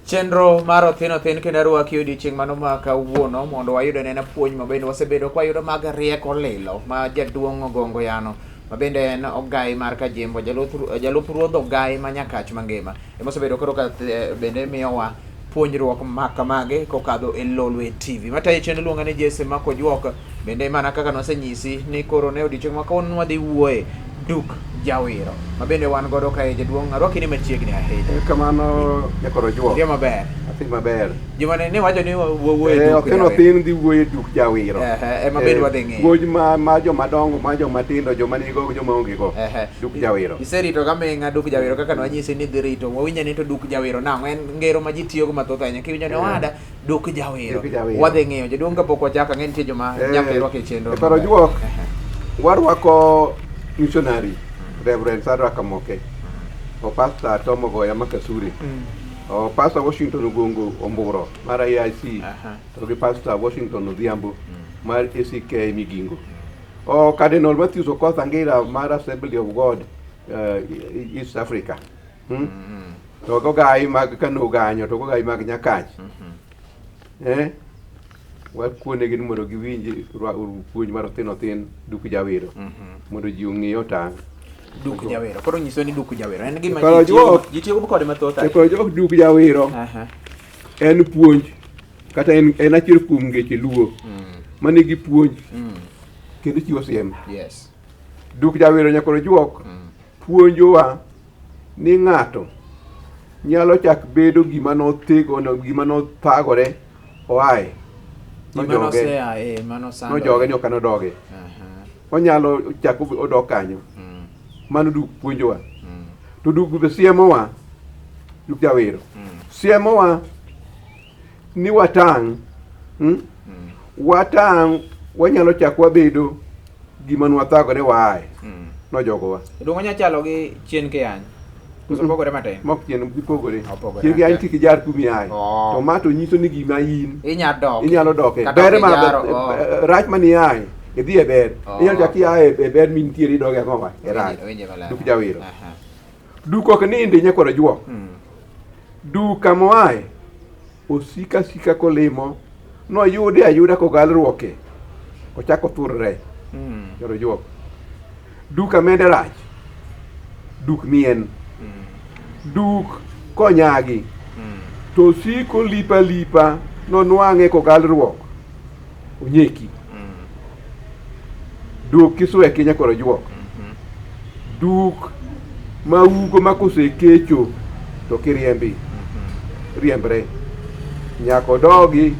Chenro mar Othin Othin kendo arwaki odiochieng' mano ma kawuono mondo wayud anena puonj ma bende wasebedo ka wayudo mag rieko lilo ma jaduong' Ogongo Yano ma bende en ogai mar Kajembo jalup ruodh ogai ma Nyakach mangima ema osebedo koro ka bende miyowa puonjruok ma kamagi kokadho e Lolwe TV. Matayo chenro iluonga ni Jesse Makojuok bende mana kaka nosenyisi ni koro ne odiochieng' ma kawuono wadhi wuoye Duk Jawiro ma bende wan godo kae jaduong' arwaki ni machiegni ahinya. Kamano jakoro juok. Idhi maber. Adhi maber. Juma ne wacho ni wawuoye Duk Jawiro. Othin dhi wuoye Duk Jawiro. Ema bende wadhi ng'iyo. Puonj ma joma dongo, ma joma tindo, joma nigo, joma onge go. Duk Jawiro. Iserito ka ming'a Duk Jawiro kaka nwanyisi ni dhi rito. Wawinjo ni to Duk Jawiro nang'o? En ngero ma ji tiyogo mathoth ahinya. Kiwinjo ni owada Duk Jawiro. Wadhi ng'iyo. Jaduong' kapok wachako ang'e nitie joma nyaka irwak e chenro. E paro juok, warwako missionary Reverend Sarah Kamoke, o Pastor Tom Ogoya Makasuri, o Pastor Washington Ogongo Omburo mar AIC, to gi Pastor Washington Odhiambo mar ACK Migingo. O Cardinal Matthews Okoth Angira mar Assembly of God East Africa. To gogai mag Kano Ganyo to gogai mag Nyakach. Wakuonegi ni mondo giwinj puonj mar Othin Othin Duk Jawiro mondo ji ong'e otang'. Duk Jawiro. Koro nyiso ni Duk Jawiro en gima ji tiyo kode mathoth ahinya. Koro juok Duk Jawiro en puonj kata en achiel kuom ngeche Luo manigi puonj kendo chiwo siem. Yes. Duk Jawiro nyakoro juok puonjowa ni ng'ato nyalo chak bedo gima nothego gima nothagore oaye nojoge nojoge ni ok anodoge onyalo chak odok kanyo. Mano duk puonjowa. To duk be siemowa, Duk Jawiro siemowa ni watang', watang' wanyalo chak wabedo gima nwathagore waaye nojogowa. Donge onya chalo gi chien kiyany? Koso pogore matin? Mok chien gipogore. Opogore. Chien kiyany kik ijar kumi aye. To ma to nyiso ni gima in inya dok. Inyalo doke. Ber ma rach mani aye idhi e ber. Inyalo chak iaye e ber mintiere idoge ang'owa e rach. Duk Jawiro. Duk ok nindi nyakwar ojuok. Duk kama oaye osika sika kolimo noyude ayuda kogalruoke ochako thurre. Nyakwar ojuok. Duk amende rach. Duk mien. Duk konyagi. To osiko lipa lipa nonwang'e kogalruok onyeki. Duk kisweki nyakwar ojuok. Duk ma ugo ma kosekecho to kiriembi riembre nyaka odogi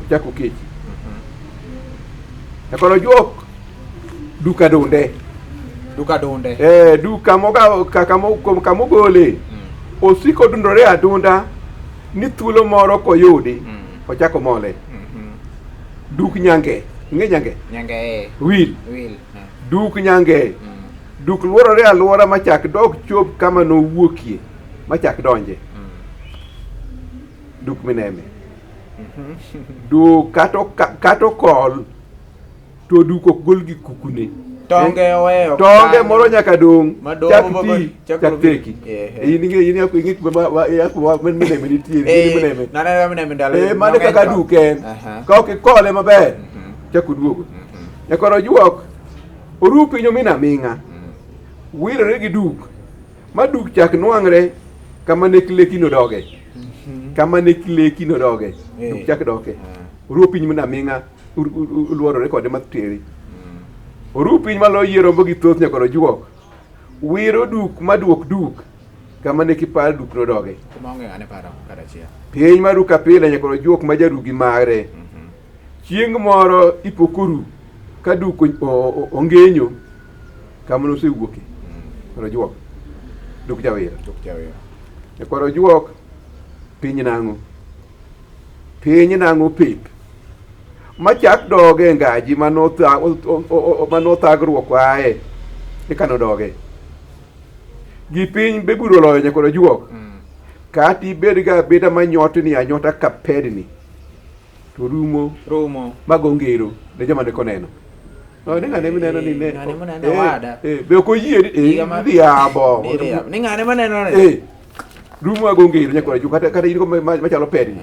ochak okechi. Nyakwar ojuok duk adunde. Duk adunde. Duk kamogole osiko dundore adunda ni thuolo moro koyudi ochako mole. Duk nyange. Ing'e nyange? Nyange. Wil. Wil. Duk nyange. Duk luorore aluora machak dok chop kama nowuokie machak donje. Duk mineme. Duk kata okol to duk ok gol gi kukune. Tonge oweyo. Tonge moro nyaka dong'. Chak ti, chak teki. In ing'e in yako ing'e kuma yako mineme nitie in mineme. Naneno mineme ndalo. Mano kaka duk en. Ka ok ikole maber, chak oduogo. Nyakwar ojuok, oru piny omina aming'a. Wirore gi duk. Ma duk chak nwang're kama ne leki nodoge. Kama ne leki nodoge. Duk chak doke. Oru piny mina aming'a luorore kode matere. Oru piny maloyo yie rombo gi thoth nyakwar ojuok. Wiro duk maduok duk kama ne kipar duk nodoge. Piny maru kapile nyakwar ojuok ma jarugi mare. Chieng' moro ipo koru ka duk ongenyo kama nosewuoke. Nyakwar ojuok. Duk Jawiro. Nyakwar ojuok piny nang'o? Piny nang'o pep? Machak doge e ngaji manothagruok aye eka nodoge. Gi piny be buro oloyo nyakwar ojuok. Kata ibed ga abeda manyotni anyota ka pedni to rumo rumo mago ngero ne joma ne koneno. No, ni ng'ane mineno ni ne. Ng'ane mineno wada. Be ok oyie ni riambo. Ni ng'ane maneno ni. Rumo ago ngero nyakwar ojuok kata in go machalo pedni.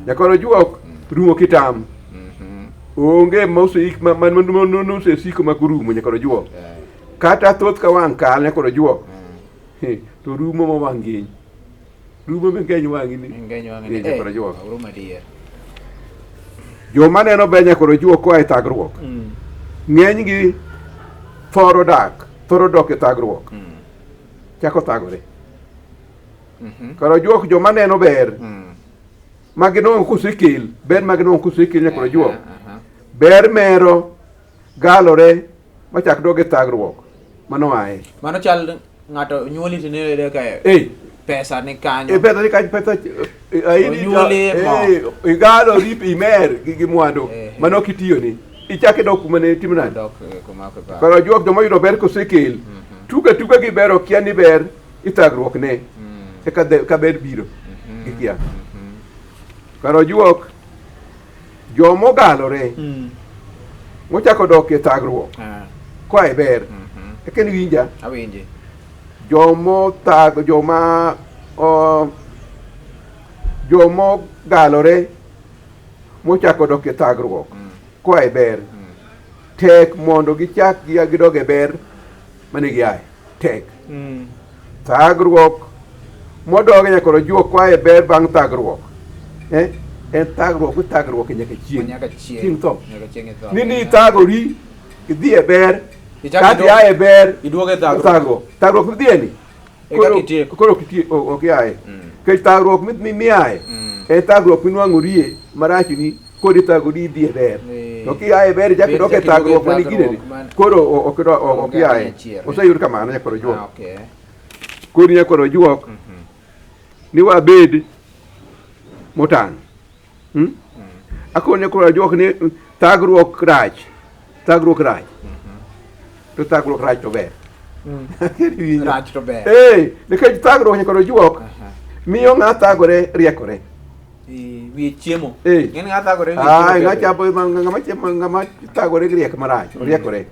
Nyakwar ojuok rumo kitam. Onge moseik ma ma nosesiko mak orumo nyakwar ojuok. Kata thoth ka wang' kal nyakwar ojuok. To rumo ma wang' ngeny. Rumo mangeny wang'i ni. Ngeny wang'i ni. Nyakwar ojuok. Orumo adier. Joma neno ber nyakwar ojuok koa e thagruok. Ng'enygi thoro dak, thoro dok e thagruok. Chako thagore. Kar ojuok joma neno ber ma ginwang'o kosekel, ber ma ginwang'o kosekel nyakwar ojuok. Ber mero galore machak dog e thagruok mano aye. Mano chal ng'ato nyuoli to ineno ka pesa ni kanyo. E pesa ni kanyo pesa Onyuoli e mo. Igalo ri imer gi mwandu mano ok itiyoni. Ichak idok kuma ne itimo nade? Dok kuma ok iparo. Kar ojuok joma oyudo ber kosekel. Tuga tuga gi ber okia ni ber ithagruok ne. Eka ka ber biro. Gikia. Kar ojuok joma ogalore mochako dok e thagruok koa e ber. Eka niwinja? Awinji. Joma joma joma ogalore mochako dok e thagruok koa e ber. Tek mondo gichak gia gidog e ber mane giaye. Tek. Thagruok modoge nyaka ojuok koa e ber bang' thagruok. En thagruok mithagruok nyaka chieng'. Nyaka chieng'. Chieng' tho. Nyaka chieng' itho. Ni ni ithagori, idhi e ber, Ichak kata ia e ber, iduogo e thagruok. Thagruok. Thagruok midhiye ni. E kaka itieko. Koro ok iaye. Nikech thagruok miaye, en thagruok minwang'orie marachni kod ithagori idhi e ber. To kia e ber ichak idok e thagruok mane ginene. Koro ok iaye. Oseyud kamano nyakwar ojuok. Koro nyakwar ojuok ni wabed motang'. Akoni nyakwar ojuok ni thagruok rach. Thagruok rach. To thagruok rach to ber. Rach to ber. Nikech thagruok nyakwar ojuok miyo ng'a thagore riekore. Wiye chiemo. Ng'en ng'a thagore wiye chiemo. Ng'a chapo ng'ama chiemo ng'ama thagore gi riek marach, oriekore.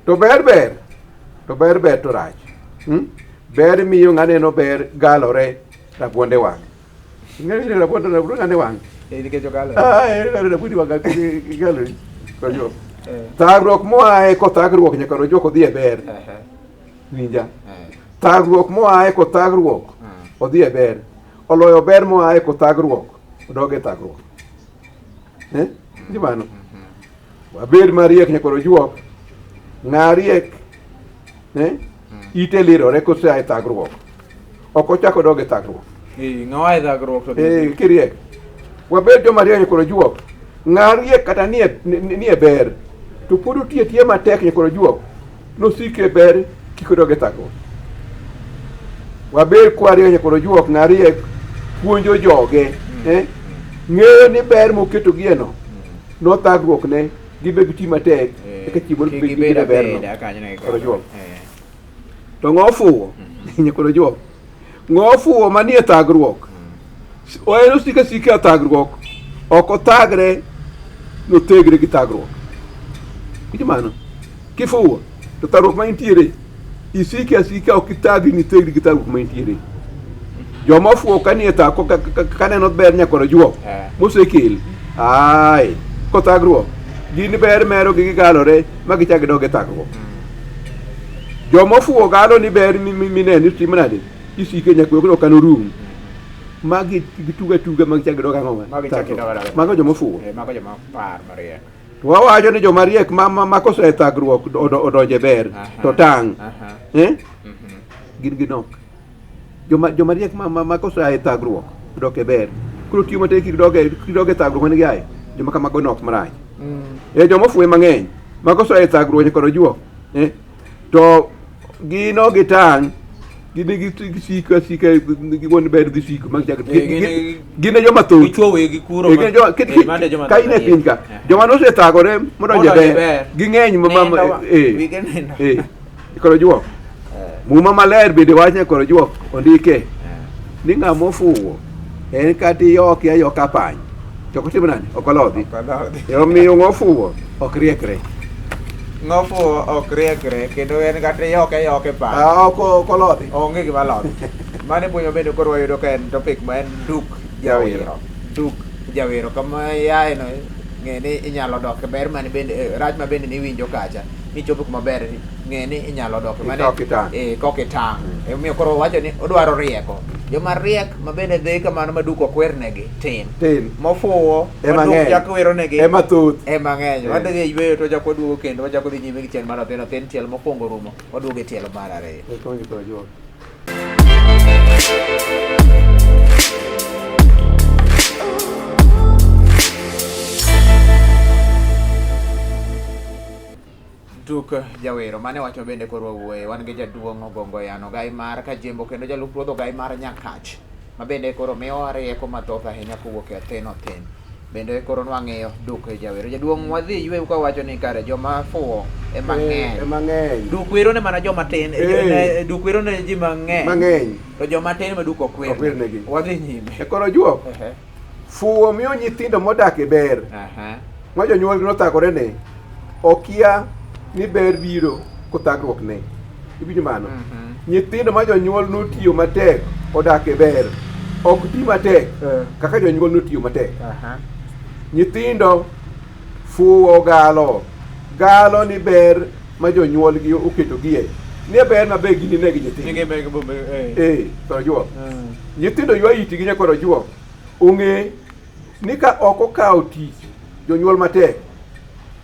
To ber ber. To ber ber to rach. Ber miyo ng'a neno ber galore rabuonde wang'e. Ng'e ni rabuonde rabuonde wang'e. Nikech ogalore. Rabuonde wang'e galore. Kojo. Thagruok moaye kothagruok nyaka ojuok odhi e ber. Winja. Thagruok moaye kothagruok odhi e ber. Oloyo ber moaye kothagruok odog e thagruok. Mano. Wabed mariek nyaka ojuok. Ng'a riek ite lirore kosea e thagruok. Ok ochak odog e thagruok. Ng'a e thagruok to kiriek. Wabed joma riek nyaka ojuok. Ng'a riek kata nie e ber to pod otiyo tiyo matek nyaka ojuok. Nosik e ber kik odog e thagruok. Wabed kwariek nyaka ojuok. Ng'a riek puonjo joge. Ng'eyo ni ber moketogieno nothagruok ne gibe giti matek eka chieng' moro gibed e berno. Ojuok. To ng'o ofuwo nyaka ojuok. Ng'o ofuwo manie thagruok. En osiko asika e thagruok. Ok othagre nothegre gi thagruok. Winjo mano? Kifuwo to thagruok ma intiere isike asika ok ithagri nithegri gi thagruok ma intiere. Joma ofuwo kanie thagruok kaneno ber nyaka ojuok mosekel ai kothagruok gin ber mero gi gigalore ma gichak gidog e thagruok. Joma ofuwo galo ni ber mineno itimo nade isike nyaka ok kanorum magi gituga tuga mag chak gidog ang'o mago joma ofuwo. Mago joma par mariek. To wawacho ni joma riek ma kose thagruok odonje ber to tang'. Gin ginok. Joma riek ma kose e thagruok odok e ber. Koro tiyo matek kik dog e thagruok mane giaye. Joma kamago nok marach. Joma ofuwe mang'eny ma kose e thagruok nyaka ojuok. To gino gitang' gin gisiko asika giwuon ber dhi siko mag chak gin e joma thoth. Ka in e piny ka joma nosethagore modonjo e ber ging'eny koro juok. Muma maler bende wacho koro juok ondike ni ng'ama ofuwo en kata iyoke ayoka pany to ok otim nade ok olodhi. Omiyo ng'o ofuwo ok riekre. Ng'ofuwo ok riekre kendo en kata iyoke yoke paro. Ah, ok olodhi. Onge gima lodhi. Mano e puonj ma bende koro wayudo ka en topic ma en duk jawero. Duk jawero kama iaye no ng'e ni inyalo dok ber mane bende eh, rach ma bende niwinjo kacha nichopo kuma ber ng'e ni inyalo dok Mane- Kok itang'. eh, kok itang'. Emomiyo koro wacho ni odwaro rieko. Joma riek ma bende dhi kamano ma duk ok wernegi tin. Tin. Mofuwo Ema ma duk ng'eny. chak weronegi Ema thoth. ema ng'eny. Eh. Wadhi e yweyo to wachako waduogo kendo wachako dhi nyime gi tiel mar othin othin tiel mokwongo rumo waduogo e tielo mar ariyo. Erokamano Nyikwa Rajuok. Tuk jawero mane wacho bende koro wawuoye wan gi jaduong' Ogongo Yano Ogai mar Kajembo kendo jalup ruodh Ogai mar Nyakach ma bende koro miyowa rieko mathoth ahinya kowuok e othin othin bende koro nwang'iyo duk jawero jaduong' wadhi yweyo ka wacho ni kare joma fuwo ema ng'eny Ema ng'eny. duk wero ne mana joma tin Eh. duk wero ne ji mang'eny Mang'eny. to joma tin ma duk ok Ok wernegi. wadhi nyime E koro juok, Ehe. fuwo miyo nyithindo modak e ber Aha. ma jonyuolgi nothagore ne okia ni ber biro kothagruok ne. Iwinjo mano? Mhm. Nyithindo ma jonyuol notiyo matek odak e ber ok ti matek Eh. kaka jonyuol notiyo matek. Aha. Nyithindo fuwo galo galo ni ber ma jonyuolgi oketogie ni ber maber gini ne gi nyithindo. Nyinge meg bombe eh. Eh, koro juok. Mm. Nyithindo ywa itgi nyakoro juok. Ong'e ni ka ok okawo tich jonyuol matek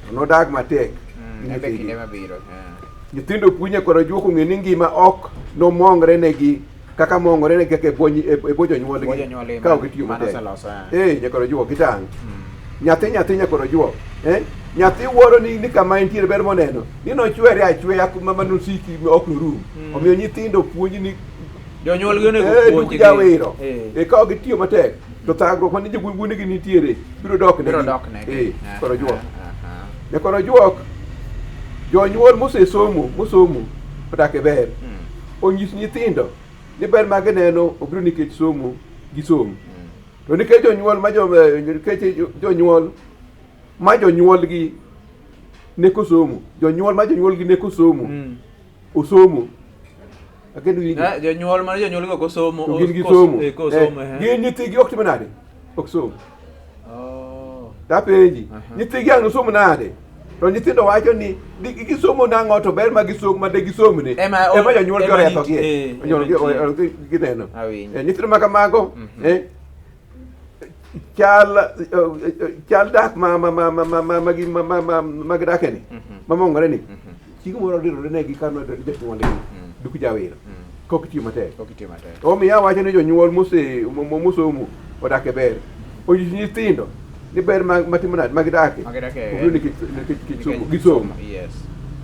to nodag matek. Mm, gi ebe nyithindgi. kinde mabiro. Eh. Nyithindo puonj nyakoro juok ong'e ni ngima ok nomongre negi kaka mongore negi kaka e bwo nyi- e bwo Bwo jonyuolgi jonyuolgi, ka ok gitiyo mano matek. oseloso, eh. Eh, nyakoro juok gitang'. Mm. Nyathi nyathi nyakoro juok. Eh? Nyathi wuoro ni, ni kama entiere ber moneno ni nochwere achweya kuma manosiki ok norum. Mm. Omiyo nyithindo puonj ni Jonyuolgi onego Eh, puonjgi. duk jawero. Eh. E ka ok gitiyo matek to thagruok mane jogweng'gi nitiere biro dok negi. Biro dok negi. Eh, Ah, koro juok. ah, ah. Nyakoro juok jonyuol mosesomo mosomo odak e ber Mm. onyis nyithindo ni ber ma gineno obiro nikech somo gisomo. Mm. To nikech jonyuol ma jo eh, nikech jonyuol ma jonyuolgi neko somo jonyuol ma jonyuolgi neko somo Mm. osomo akendo winjo Eh, jonyuol mane jonyuolgi ok osomo. to gin gi kos- somo eh, kosomo, Eh, eh. gin nyithigi ok timo nade ok som Oh. tapenji Aha. nyithigi ang' nosom nade to nyithindo wacho ni di- gisomo nang'o to ber ma gisom ma de gisomne Ema- ema jonyuolgi ema orethogie nitie, eh, Jonyuolgi ema nitie. gineno Awinjo. Eh, nyithindo ma kamago Mhm. eh, chal eh, eh, chal dak ma ma ma ma ma ma ma gi- ma ma ma ma gidake ni Mhm. ma mongore ni Mhm. chieng' moro dirore negi ka jonyuolgi Mm. duk jawero Mm. kok tiyo matek Ok itiyo matek. omiyo awacho ni jonyuol mose mo- mosomo odak e ber onyis nyithindo ni ber ma matimo nade ma gidake Ma gidake, obiro nikech nikech nikech somo Nikech gisomo Yes.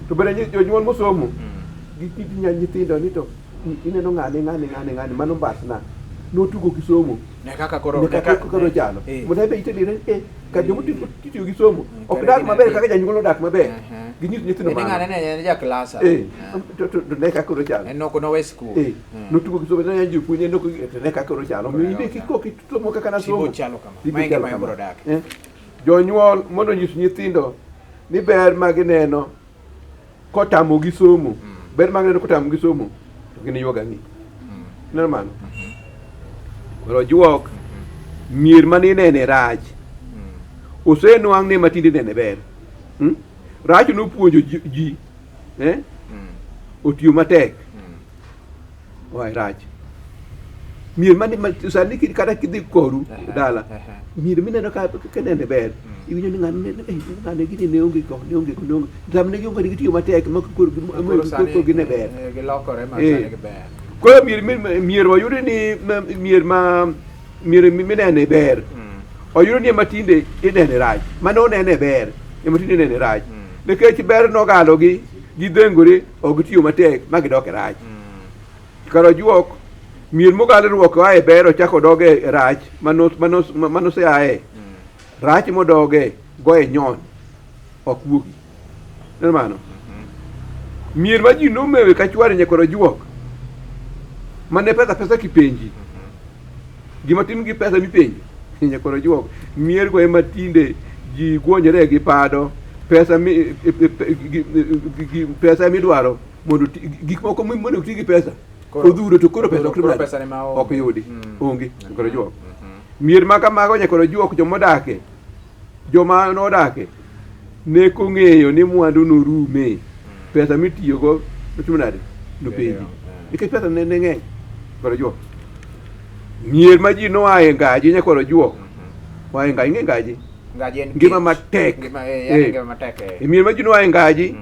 to bende jonyuol mosomo Mm. gikiti nyithindo ni to ineno ng'ane ng'ane ng'ane ng'ane mano mbasna notugo gi somo Ne kaka koro ne kaka kaka nochalo Eh. mondo ebe itelire eh kar joma tiyo gi somo Mm, ok kare dak gine- maber kaka janyuol odak maber Mhm. ginyis nyithindo Ni ng'ane mano ne en ja klasa. eh to to to ne kaka nochalo En ok nowe skul. Eh, Mm. notugo gi somo ne jopuonj ne ok to ne kaka nochalo omiyo Koro in chalo. kik isomo kaka nasomo Tibo chalo kama. Tibo Ma e chalo ngima kama. ibiro dake. Eh, jonyuol mondo onyis nyithindo ni ber ma gineno kotamogi somo Mm. ber ma gineno kotamogi somo to gin yuog ang'e Mm. ineno mano koro juok mier mane inene rach Mm. osenwang' ne matinde inene ber Hmm? Rach nopuonjo ji, ji eh? Mm. otiyo matek Mm. oa e rach mier mane ma, sani kata kidhi koru Aha, dala aha. mier mineno ka ka nene ber Mm. iwinjo ni ng'ane ne- eh, ng'ane gini ne onge go ne onge go ne onge sama ne gionge ne gitiyo matek ma koro Koro koro sani, koro gine ber eh, Gilokore ma Eh. sani giber. koro mier mier wayudo ni mier ma mier minene ber Mm. oyudo ni ema tinde inene rach mane onene ber ema tinde inene rach Mm. nikech ber nogalogi gidhengore ok gitiyo matek ma gidok e rach Mm. kar ojuok mier mogalruok oa e ber ochako dog e rach manoseaye Mm. rach modoge goye nyon ok wuogi neno mano Mhm. mier ma ji nomewe ka chware nyakor ojuok mane pesa pesa kipenji gima tim gi pesa mipenjo nyakor ojuok miergo ema tinde ji guonyore gi pado Pesa mi pesa midwaro mondo gik moko monego ti gi pesa odhuro to koro pesa ok koro pesa ni ma onge. Ok yudi. Onge nyakwar ojuok. Mier ma kamago nyakwar ojuok jomodake joma nodake ne kong'eyo ni mwandu norume pesa mitiyogo notimo nade nopenji nikech pesa ne ng'eny nyakwar ojuok. Mier ma ji noaye ngaji nyakwar ojuok oaye ngaji ing'e ngaji Ngaji en ngima kech. matek. Ngima, yani ngima matek. E mier ma ji noaye ngaji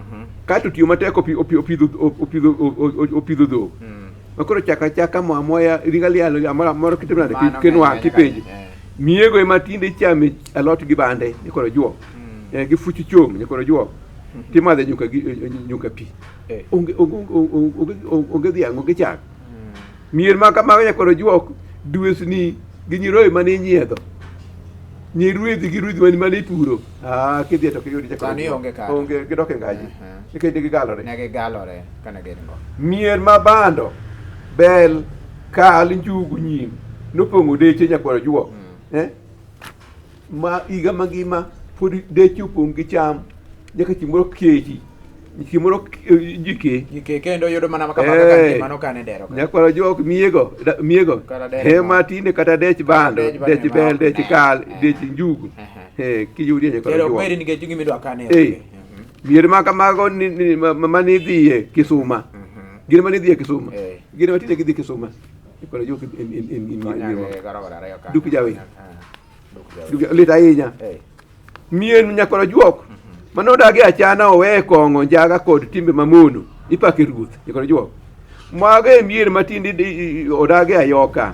kato tiyo matek opidho opidho opidho dhok ma koro chaka chaka mo amoya ring alialo amoro amora kitimo nade Mano kinwang' ng'eny kipenji kanyo, eh. miego ema tinde ichame alot gi bande nyakwar ojuok gi fuch chong nyakwar ojuok timadhe nyuka gi nyuka pi onge onge onge onge dhiang' onge chak mier ma kamago nyakwar ojuok dwesni gi nyiroye mane inyiedho nyirwedhi gi rwedhi mane mane ipuro ah kidhi to kiyudi nyakwar Sani ojuok. onge kata. Onge gidok e ngaji nikech ne gigalore Ne gigalore kane gin go. Mier ma bando, bel, kal, njugu, nyim nopong'o deche nyakwar ojuok. Eh? Ma higa mangima pod deche opong' gi cham nyaka chieng' moro kechi. Chieng' moro ji ke. Ji ke kendo yudo mana kama kaka ngima nokane dero ka. Nyakwar ojuok miego, miego. Kata dero Ema ma- tinde kata dech bando, dech bando dech ema bel, ok dech ne. kal, dech njugu. Kiyudie nyakwar Kendo ok ojuok. bedi nikech gima idwa kane. Mier ma kamago mane idhiye Kisuma. Gin mane idhiye Kisuma. Gin ma tinde gidhi Kisuma. Koro juok Duk jawi. Duk lit ahinya. Mier nyakwar ojuok mane odagi achana owe kong'o njaga kod timbe mamono ipake ruoth nyakwar ojuok. Mago e mier ma tinde odagi ayoka.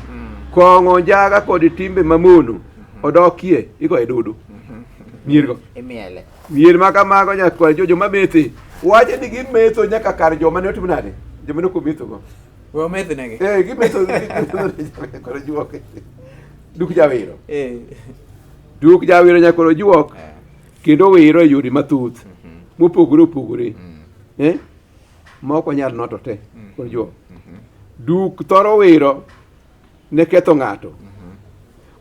Kong'o njaga kod timbe mamono odokie igoye dodo. Miergo. Imiele. Mier ma kamago nyakwar jo joma methe wacho ni gimetho nyaka kar joma ne otimo nade joma ne ok omethogo. We ometh negi. Gimetho nyakwar ojuok. Duk jawiro. Duk jawiro nyakwar ojuok kendo wiro e yore mathoth mopogore opogore. Ma ok wanyal noto te nyakwar ojuok. Duk thoro wiro ne ketho ng'ato.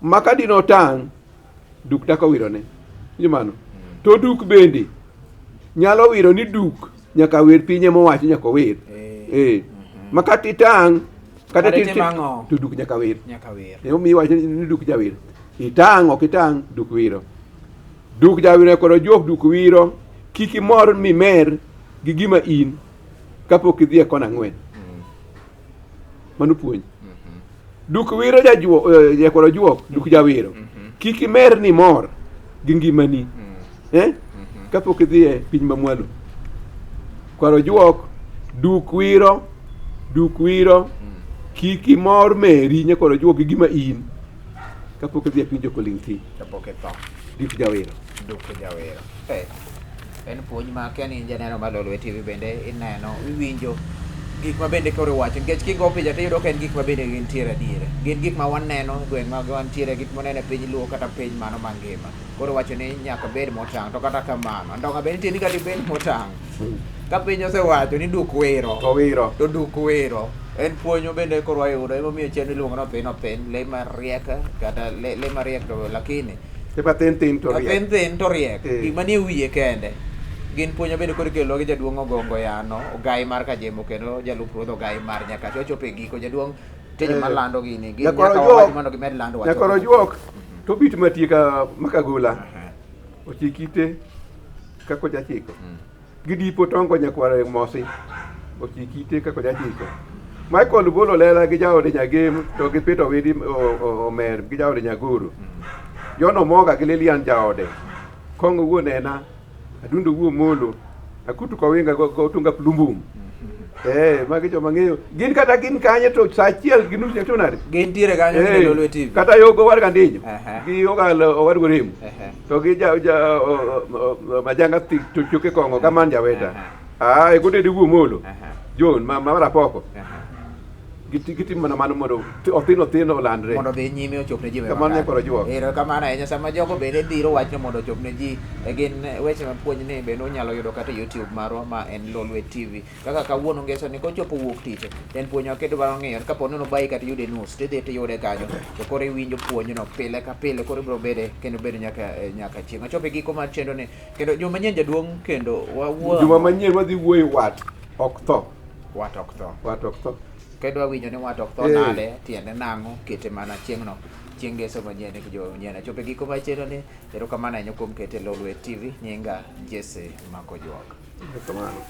Ma ka dino tang' duk dak owirone. Winjo mano? To duk bende nyalo wiro ni duk nyaka wir piny ema owacho nyaka owir. Ma kata itang' kata Kata ti- itimo ang'o? to duk nyaka wir. Nyaka wir. Emomiyo iwacho ni duk jawir. Itang' ok itang' duk wiro. Duk jawiro kod ojuok duk wiro kik imor mimer gi gima in kapok idhi e kona ang'wen. Mano puonj. Duk wiro jajuok nyakwar ojuok duk jawiro. Kik imer ni mor gi ngimani. Kapok idhi e piny mamwalo. Kwar ojuok duk wiro duk wiro kik imor meri nyakwar ojuok gi gima in kapok idhi e piny jokoling' thi. Kapok itho. Duk jawiro. Duk jawiro. En puonj ma kia ni in janeno mar Lolwe TV bende ineno, iwinjo gik ma bende koro iwacho nikech kigo picha to iyudo ka en gik ma bende gintiere adier. Gin gik ma waneno e gweng' ma wantiere, gik maneno e piny Luo kata piny mano mangima. Koro iwacho ni nyaka bed motang' to kata kamano andong'a be nitie ni kata ibed motang' ka piny osewacho ni duk wiro To wiro. to duk wiro. En puonj ma bende koro wayudo emomiyo chien iluongo ni othin othin, le mariek kata le mariek to lakini Ema thin thin to riek. Thin thin to riek. Gima nie wiye kende. Gin puonj ma bende koro ikelo gi jaduong' Ogongo Yano, Ogai mar Kajemo kendo jalup ruodh Ogai mar Nyakacha. Ochopo e giko jaduong' nitie joma lando gini. Gin Nyakwar nyaka Ojuok. wawach mondo gimed lando wach. Nyakwar Ojuok to bit matieka makagola. Ochik ite kaka ojachiko. Gidipo tongo nyakwar Mosi. Ochik ite kaka ojachiko. Michael Bolo Lela gi jaode Nyagem to gi Peter Owidi Omer gi jaode Nyagoro. John Omoga gi Lilian jaode. Kongo wuon ena, Adundo wuo Molo, Akutu Kowinga go Otunga Plumbum. Magi joma ng'eyo. Gin kata gin kanye to saa achiel gi nus nyaka nade? Gintiere kanyo e Lolwe TV. Kata yogo owar Gandinyo. Gi Ogal owar Goremo. To gi ja, ja o, Majanga to choke kong'o kaman jaweta. Ah, e gode wuo Molo. John ma Rapoko. Gitimo mana mano mondo othin othin olandre. Mondo odhi nyime ochop ne ji. Kamano nyakwar Ojuok. Erokamano ahinya sama jogo bende dhiro wachno mondo ochop ne ji e gin weche ma puonj ni bende unyalo yudo kata e YouTube marwa ma en Lolwe TV. Kaka kawuono ngeso ni kochopo wuok tich en puonj ma kendo bang' ng'iyo kapo ni nobayi kata iyude nus tidhi tiyude kanyo to koro iwinjo puonjno pile ka pile koro ibiro bede kendo bedo nyaka nyaka chieng'. Achopo e giko mar chenro ni kendo juma manyien jaduong' kendo wawuo Juma manyien wadhi wuoyo wat ok tho. Wat ok tho. Wat ok tho. Kendo wawinjo ni wat ok tho nade, tiende nang'o, kete mana chieng'no. Chieng' ngeso manyien gi juma manyien. Achopo e giko mar chenro ni erokamano ahinya kuom kete Lolwe TV. Nyinga Jesse Makojuok. Erokamano.